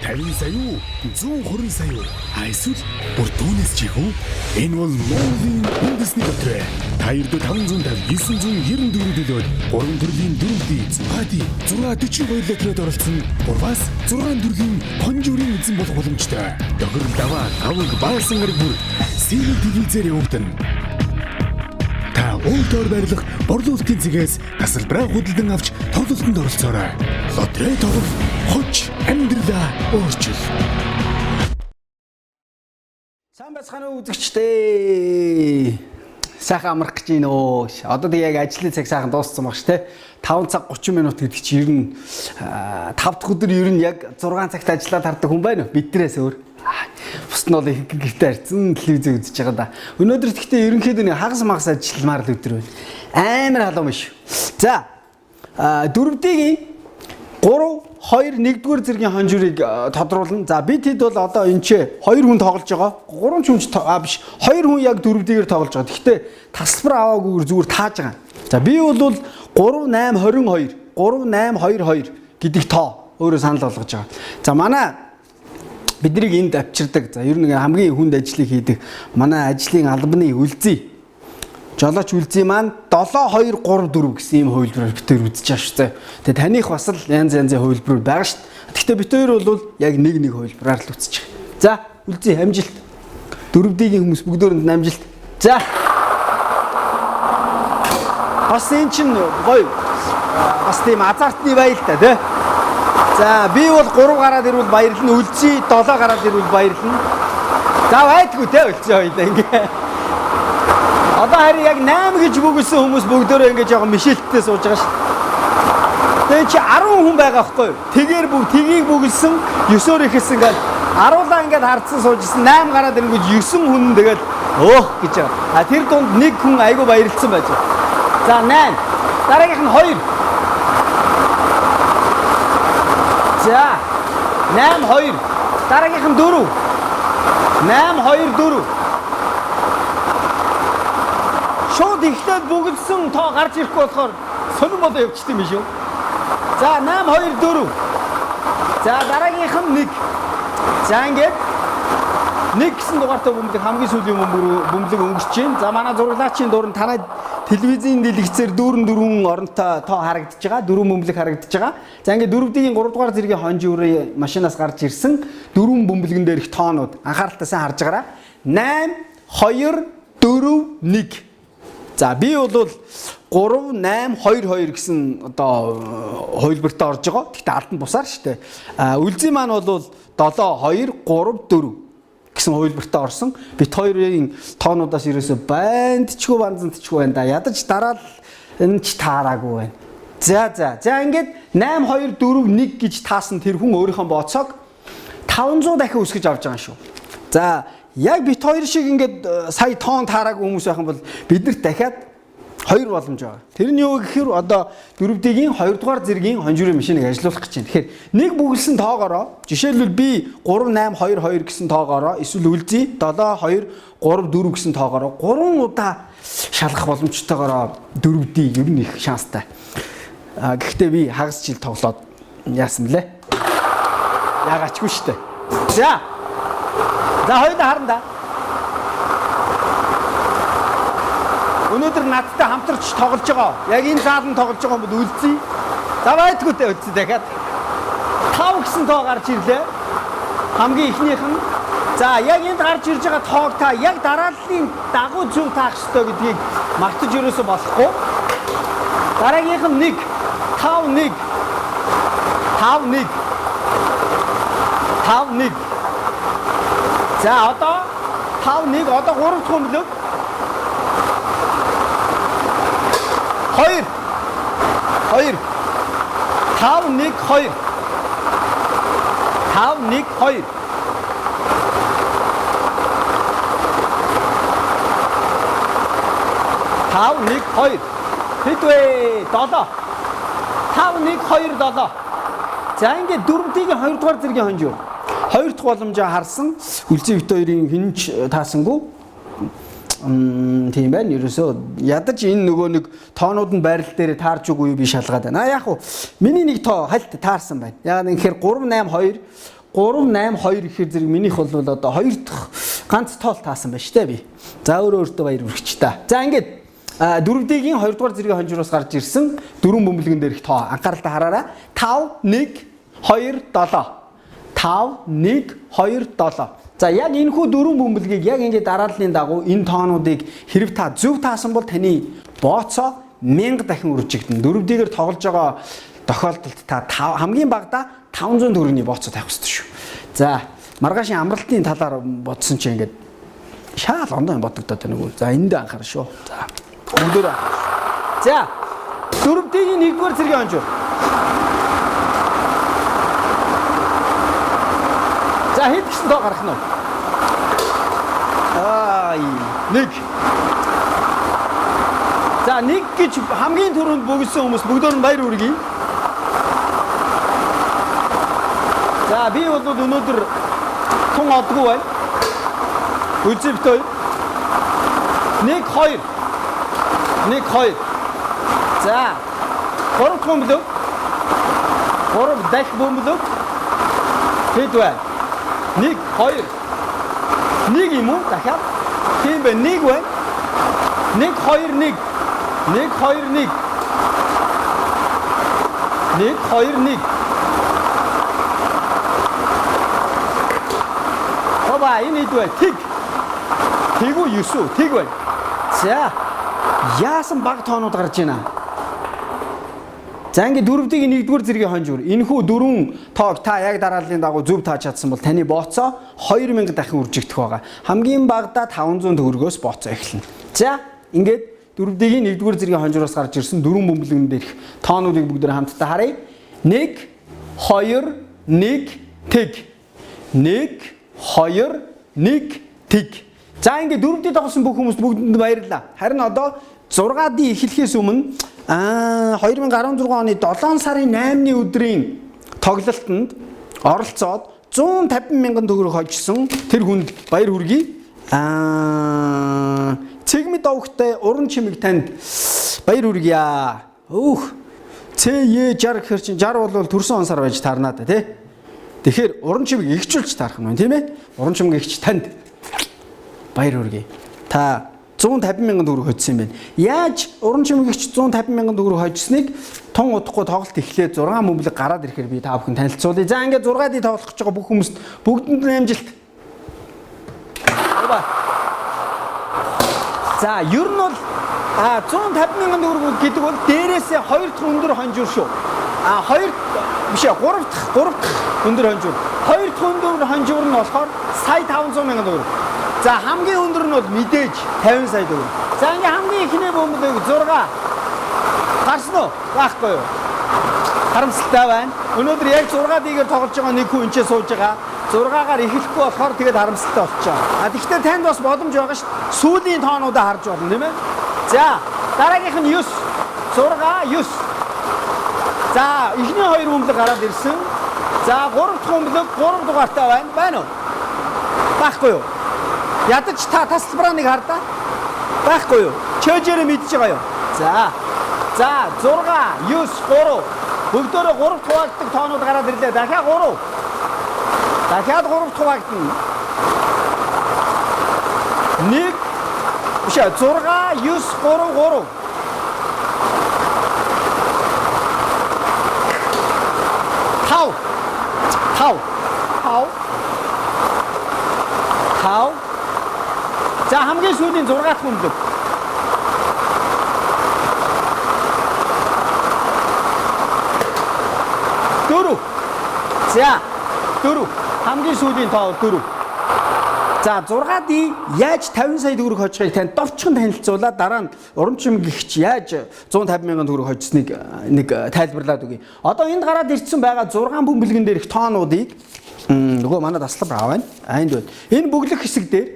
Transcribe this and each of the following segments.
50 сая уу? 120 сая уу? А эсвэл бүр түүнээс ч их үү? Энэ бол Монголын үндэсний лотерей. Та ердөө 550 994 төлөөд 3 төрлийн 4D, 6D, 642 лотерейд оролцсон 3-аас 6 төрлийн хонжуурын эзэн болох боломжтой. Тохирол даваа, тавг, баасан гараг бүр Синий телевизээр явагдана. Та уул доор байрлах борлуулалтын цэгээс тасалбараа худалдан авч тоглолтод оролцоорой. Лотерей тоглох хоч амьдралаа өөрчил. Сайн байцгаана уу үзэгчдээ. Сайхан амрах гэж байна өө. Одоо тэг яг ажлын цаг сайхан дууссан баг ш тэ. 5 цаг 30 минут гэдэг чи ер нь 5 дахь өдөр ер нь яг 6 цагт ажиллаад хардаг хүн байна уу? Биднээс өөр. Бус нь бол их гэртээ харьцан телевизээ үзэж байгаа да. Өнөөдөр тэгтээ ерөнхийдөө нэг хагас магас ажилламаар л өдөр байна. Амар халуун биш. За 4D-гийн 3 2 1-р зэргийн хонжуурыг тодруулна. За бид хэд бол одоо энэ ч 2 хүн тоглож байгаа. 3 ч хүн ч биш. 2 хүн яг 4D-гээр тоглож байгаа. Гэхдээ тасалбар аваагүйгээр зүгээр тааж байгаа. За би бол 3 8 22 3 8 2 2 гэдэг тоо өөрөө санал болгож байгаа. За манай биднийг энд авчирдаг. За ер нь хамгийн хүнд ажлыг хийдэг манай ажлын албаны үлзий Жолооч үлзий маань 7 2 3 4 гэсэн ийм хувилбараар бид хоёр үзэж байгаа шүү дээ. Тэгээ таних бас л янз янзын хувилбарууд байгаа шүү дээ. Гэхдээ бид хоёр бол яг нэг нэг хувилбараар л үзэж байгаа. За үлзий амжилт. 4D-ийн хүмүүс бүгдөөрэнд нь амжилт. За. Бас энэ чинь гоё. Бас тийм азартны бай л та тий. За би бол 3 гараад ирвэл баярлна. Үлзий 7 гараад ирвэл баярлна. За байдгүй те үлзий хоёлаа ингээ. Одоо харин яг 8 гэж бөглөсөн хүмүүс бүгдөө ингэж яг мишэлттэй сууж байгаа шүү. Тэгээ чи 10 хүн байгаа байхгүй юу? Тэгээр бүх тгийг бөглөсөн 9-өөр ихэлсэн ингээл 10-лаа ингээд хардсан сууж исэн 8 гараад ирэнгүүт 9 хүн тэгэл өөх гэж байгаа. А тэр дунд нэг хүн айгүй баярлцсан байж байгаа. За 8. Дараагийнх нь 2. За 8 2. Дараагийнх нь 4. 8 2 4. Шууд эхлээд бөглөсөн тоо гарч ирэхгүй болохоор сонирн болоо явчихсан юм шүү. За 8 2 4. За дараагийнх нь 1. За ингээд 1 гэсэн дугаартай бөмбөлөг хамгийн сүүлийн бөмбөлөг өнгөрч байна. За манай зураглаачийн дуран танай телевизийн дэлгэцээр дүүрэн дөрвөн оронтой тоо харагдаж байгаа. Дөрвөн бөмбөлөг харагдаж байгаа. За ингээд 4D-ийн 3 дугаар зэргийн хонжуурын машинаас гарч ирсэн дөрвөн бөмбөлгөн дээрх тоонууд анхааралтай сайн харж байгаарай. 8 2 4 1. За би бол 3 8 2 2 гэсэн одоо хувилбартаа орж байгаа. Гэхдээ алдан бусаар шүү дээ. А үлзий маань бол 7 2 3 4 гэсэн хувилбартаа орсон. Бит хоёрын тоонуудаас ерөөсө бандчгүй банзантчгүй байна да. Ядаж дараал энэ ч таараагүй байна. За за. За ингээд 8 2 4 1 гэж таасан тэр хүн өөрийнхөө бооцоог 500 дахин өсгөж авч байгаа шүү. За яг бит хоёр шиг ингээд сая тоон таараагүй хүмүүс байх юм бол биднэрт дахиад хоёр боломж байгаа. Тэр нь юу гэхээр одоо 4D-гийн 2 дугаар зэргийн хонжуурын машиныг ажилуулах гэж байна. Тэгэхээр нэг бүгэлсэн тоогоороо жишээлбэл би 3 8 2 2 гэсэн тоогоороо эсвэл үлзий 7 2 3 4 гэсэн тоогоороо 3 удаа шалгах боломжтойгоороо 4D ер нь их шанстай. А гэхдээ би хагас жил тоглоод яасан блэ? Ягаачгүй штэ. За. За хоёулаа харна да. Өнөөдөр надтай хамтарч тоглож байгаа. Яг энэ заалан тоглож байгаа хүмүүс үлзий. За байдгүй те үлзий дахиад. 5 гэсэн тоо гарч ирлээ. Хамгийн эхнийх нь. За яг энд гарч ирж байгаа тоог та яг дарааллын дагуу зөв таах ёстой гэдгийг мартаж ерөөсөө болохгүй. Дараагийнх нь 1 5 1 5 1 5 1. За одоо 5 1 одоо 3 дахь бөмбөлөг. 2 2 5 1 2 5 1 2 5 1 2 хэд вэ? 7 5 1 2 7. За ингээд 4D-ийн 2 дугаар зэргийн хонжуу. 2 дахь боломжоо харсан. Үлзий бит хоёрын хинч таасангүй. Тийм байна. Ерөөсөө ядаж энэ нөгөө нэг тоонууд нь байрал дээр таарч үгүй юу би шалгаад байна. А яг уу миний нэг тоо хальт таарсан байна. Яг нэг тэгэхээр 3 8 2 3 8 2 гэхээр зэрэг минийх бол одоо 2 дахь ганц тоол таасан байна шүү дээ би. За өөрөө өөртөө баяр хүргэж та. За ингээд 4D-гийн 2 дугаар зэргийн хонжироос гарч ирсэн дөрвөн бөмбөлгөн дээрх тоо анхааралтай хараарай. 5 1 2 7. 5 1 2 7. За яг энэхүү дөрвөн бөмбөлгийг яг ингээд дарааллын дагуу энэ тоонуудыг хэрв та зөв таасан бол таны бооцоо 1000 дахин үржигдэн. 4D-гээр тоглож байгаа тохиолдолд та хамгийн багадаа 500 төгрөгийн бооцоо тавих ёстой шүү. За маргаашийн амралтын талаар бодсон чинь ингээд шаал ондоо юм бодогдоод байна уу. За энд анхаар шүү. За бүгдөө. За 4D-гийн 1-р зэргийн хонжуур. За хэд гэсэн тоо гарах нь вэ? Аа 1. За 1 гэж хамгийн түрүүнд бөглөсөн хүмүүс бүгдөө нь баяр хүргэе. За би бол өнөөдөр тун одгүй байна. Үзэвтэй. 1 2 1 2. За 3 дахь бөмбөлөг. 3 дахь бөмбөлөг. Хэд вэ? 1 2 1 юм уу? Дахиад. Тийм байна. 1 байна. 1 2 1. 1 2 1. 1 2 1. Хоба энэ хэд вэ? Тэг. Тэг үү 9 үү? Тэг байна. За яасан баг тоонууд гарч байна? За ингээд 4D-гийн 1-р зэргийн хонжуур. Энэхүү дөрвөн тоог та яг дарааллын дагуу зөв тааж чадсан бол таны бооцоо 2000 дахин үржигдэх байгаа. Хамгийн багадаа 500 төгрөгөөс бооцоо эхэлнэ. За ингээд 4D-гийн 1-р зэргийн хонжуураас гарч ирсэн дөрвөн бөмбөлгөн дээрх тоонуудыг бүгд хамтдаа харъя. 1 2 1 тэг. 1 2 1 тэг. За ингээд 4D тоглосон бүх хүмүүст бүгдэнд баярлалаа. Харин одоо 6D эхлэхээс өмнө 2016 оны 7 сарын 8-ны өдрийн тоглолтод оролцоод 150 мянган төгрөг хожсон тэр хүнд баяр хүргэе. Цэгмэд овогтой уран чимэг танд баяр хүргье. Өөх. Ц Е 60 гэхэр чинь 60 бол төрсөн он сар байж таарна да тий. Тэгэхээр уран чимэг ихжүүлж таарах нь байна тийм ээ. Уран чимэг ихч танд баяр хүргэе. Та 150 мянган төгрөг хожсон юм байна. Яаж уран чимэгч 150 мянган төгрөг хожсныг тун удахгүй тоглолт эхлээд 6 бөмбөлөг гараад ирэхээр би та бүхэн танилцуулъя. За ингээд 6D тоглох гэж байгаа бүх хүмүүст бүгдэнд нь амжилт. За ер нь бол 150 мянган төгрөг гэдэг бол дээрээсээ 2 дахь өндөр хонжуур шүү. 2 биш ээ 3 дахь өндөр хонжуур. 2 дахь өндөр хонжуур нь болохоор сая 500 мянган төгрөг. За хамгийн өндөр нь бол мэдээж 50 сая төгрөг. За ингээ хамгийн ихний бөмбөлөг 6 гарсан уу? Байхгүй юу? Харамсалтай байна. Өнөөдөр яг 6D-гээр тоглож байгаа нэг хүн энэ ч сууж байгаа. 6-гаар эхлэхгүй болохоор тэгээд харамсалтай болчихоо. А тэгвэл танд бас боломж байгаа шүү дээ. Сүүлийн тоонуудаа харж болно тийм ээ. За дараагийнх нь 9. 6 9. За эхний хоёр бөмбөлөг гараад ирсэн. За 3 дахь бөмбөлөг 3 дугаартай байна. Байна уу? Байхгүй юу? Ядаж та тасалбараа нэг хардаа. Байхгүй юу? Чөжээрээ мэдж байгаа юу? За. За 6 9 3. Бүгдөөрөө 3 хуваагддаг тоонууд гараад ирлээ. Дахиад 3. Дахиад 3 хуваагдана. 1 биш ээ 6 9 3 3. 5 5 5 5. За хамгийн сүүлийн 6 дахь бөмбөлөг. Дөрөв. За 4. Хамгийн сүүлийн тоо 4. За 6D яаж 50 сая төгрөг хожихыг танд товчхон танилцуулаад дараа нь уран чимэгч яаж 150 мянган төгрөг хожсныг нэг тайлбарлаад өгье. Одоо энд гараад ирсэн байгаа 6 бөмбөлгөн дээрх тоонуудыг нөгөө манай таслар аваа байна. Энд байна. Энэ бөглөх хэсэг дээр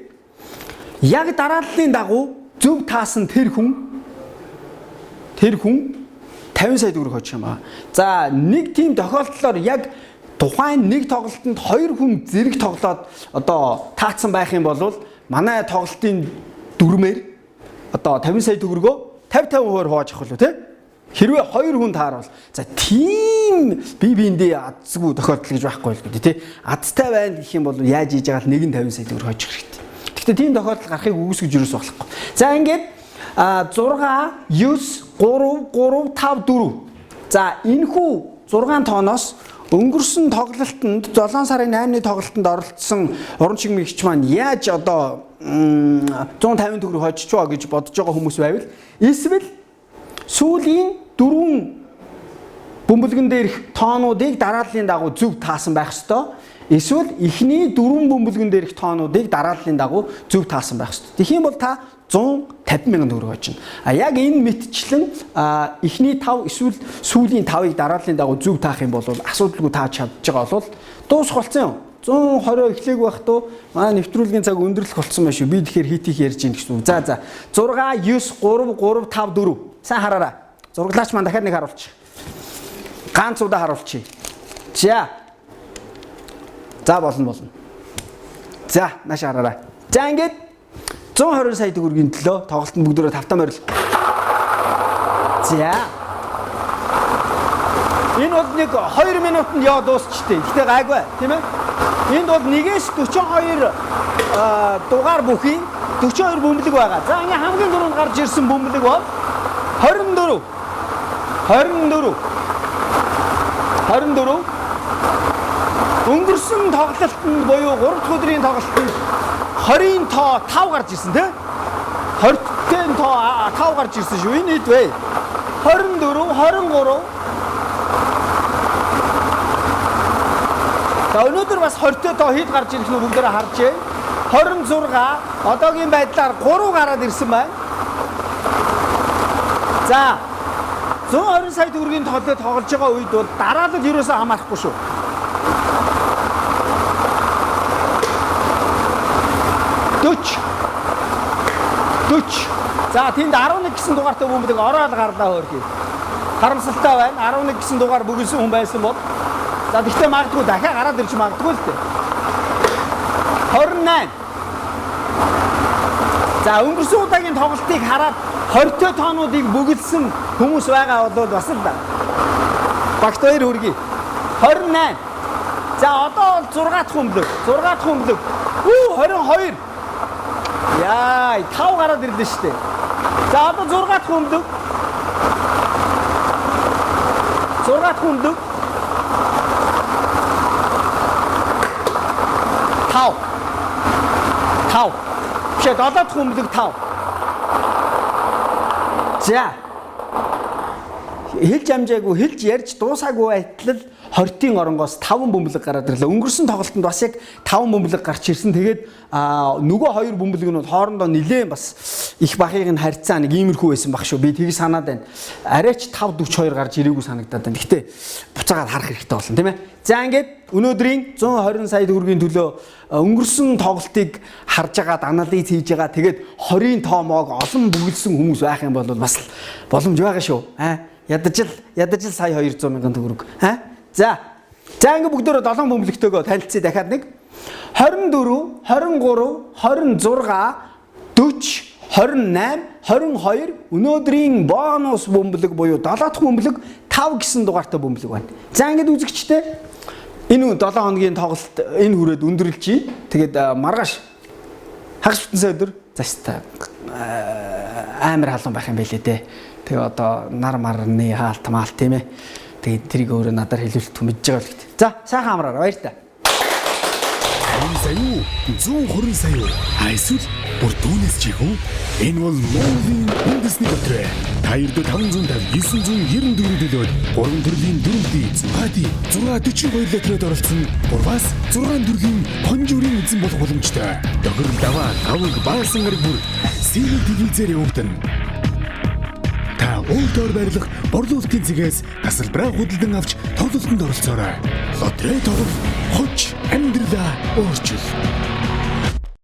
яг дарааллын дагуу зөв таасан тэр хүн 50 сая төгрөг хожих юм аа. За нэг тийм тохиолдлоор яг тухайн нэг тоглолтод хоёр хүн зэрэг тоглоод одоо таацсан байх юм бол манай тоглолтын дүрмээр одоо 50 сая төгрөгөө 50 50% хувааж авах болов тий? Хэрвээ хоёр хүн тааруул за тийм бие биендээ азгүй тохиолдол гэж байхгүй л гэдэг тий. Азтай байна гэх юм бол яаж хийж байгаа л 1.50 сая төгрөг хожих хэрэгтэй. Гэхдээ тийм тохиолдол гарахыг үгүйсгэж юус болохгүй. За ингээд 6 9 3 3 5 4. За энэхүү 6 тооноос өнгөрсөн тоглолтод 7 сарын 8-ны тоглолтод оролцсон уран чигмэгч маань яаж одоо 150 төгрөг хожчихваа гэж бодож байгаа хүмүүс байвал эсвэл сүүлийн 4 бөмбөлгөн дээрх тоонуудыг дарааллын дагуу зөв таасан байх ёстой. Эсвэл эхний 4 бөмбөлгөн дээрх тоонуудыг дарааллын дагуу зөв таасан байх ёстой. Тэгэх юм бол та 150 мянган төгрөг хожино. А яг энэ мэтчлэн эхний 5 эсвэл сүүлийн 5-ыг дарааллын дагуу зөв таах юм бол асуудалгүй тааж чадж байгаа бол дуусах болсон юм. 120 эхлээг байх туу манай нэвтрүүлгийн цаг өндөрлөх болсон байх шүү. Би тэгэхээр хит их ярьж ийн гэсэн үг. За за. 6 9 3 3 5 4. Сайн хараарай. Зураглаач маань дахиад нэг харуулчих. Ганц удаа харуулчих. За. За болно болно. За нааш хараарай. За ингээд 120 сая төгрөгийн төлөө тоглолтод бүгдөө тавтаа морил. За. Энэ бол нэг 2 минутанд яа дуусчихдээ. Гэтэ гайгүй тийм ээ. Энд бол 1-ээс 42 дугаар бүхий 42 бөмбөлөг байгаа. За ингээ хамгийн түрүүнд гарч ирсэн бөмбөлөг бол 24. 24. 24. Өнгөрсөн тоглолтод буюу 3 дахь өдрийн тоглолтод 20-ын тоо 5 гарч ирсэн тий? 20-ийн тоо 5 гарч ирсэн шүү. Энэ хэд вэ? 24, 23. За өнөөдөр бас 20-тэй тоо хэд гарч ирэх нь бүгдээрээ харж байна. 26 одоогийн байдлаар 3 гараад ирсэн байна. За 120 сая төгрөгийн тоглолт тоглож байгаа үед бол дараалал ерөөсөө хамаарахгүй шүү. 40 40. За тэнд 11 гэсэн дугаартай бөмбөлөг ороод гарлаа хөөрхий. Харамсалтай байна. 11 гэсэн дугаар бөглөсөн хүн байсан бол за тэгтээ магадгүй дахиад гараад ирж магадгүй л дээ. 28. За өнгөрсөн удаагийн тоглолтыг хараад 20 тоонуудыг бөглөсөн хүмүүс байгаа бол бас л багт хоёр хүргэе. 28. За одоо бол 6 дахь бөмбөлөг. 6 дахь бөмбөлөг. 22. Яа, 5 гараад ирлээ шүү дээ. За одоо 6 дахь бөмбөлөг. 6 дахь бөмбөлөг. 5. 5. Биш 7 дахь бөмбөлөг 5. За. Хэлж амжаагүй, хэлж ярьж дуусаагүй байтал 20-ын оронгоос 5 бөмбөлөг гараад ирлээ. Өнгөрсөн тоглолтод бас яг 5 бөмбөлөг гарч ирсэн. Тэгээд нөгөө 2 бөмбөлөг нь бол хоорондоо нилээн бас их бахыг нь харьцаа нэг иймэрхүү байсан баг шүү. Би тийг санаад байна. Арайч 5 42 гарч ирээгүй санагдаад байна. Гэхдээ буцаагаад харах хэрэгтэй болно, тийм ээ. За ингээд өнөөдрийн 120 сая төгрөгийн төлөө өнгөрсөн тоглолтыг харж агаад анализ хийж байгаа. Тэгээд 20-ын тоомоог олон бөглөсөн хүмүүс байх юм бол бас боломж байгаа шүү. Аа ядаж л сая 200 мянган төгрөг. Аа За. За ингээ бүгдөө 7 бөмбөлөгтэйгөө танилцъя дахиад нэг. 24, 23, 26, 40, 28, 22 өнөөдрийн бонус бөмбөлөг буюу 7 дахь бөмбөлөг 5 гэсэн дугаартай бөмбөлөг байна. За ингээд үзэгчтэй энэ 7 хоногийн тоглолт энэ хүрээд өндөрлөж. Тэгээд маргааш хагас бүтэн өдөр зааштай амар халуун байх юм байлээ дээ. Тэгээ одоо нар марны хаалт маалт тийм ээ. Тэгээд тэрийг өөрөө надаар хэлүүлэлт мэдж байгаа л гэдэг. За сайхан амраарай баяр та. 50 сая уу? 120 сая уу? Эсвэл бүр түүнээс ч их үү? Энэ бол Монголын үндэсний лотерей. Та ердөө 550 994 төлөөд 3 төрлийн 4D, 6D, 642 лотерейд оролцсон 3-аас 6 төрлийн конжурын эзэн болох боломжтой. Тохирол даваа, давг, баасан гараг бүр Синий телевизээр явагдана. Та өөртөө байрлах борлуулалтын цэгээс тасалбараа худалдан авч тоглолтод оролцоорой. Лотерей тоглол, хож амьдралаа өөрчил.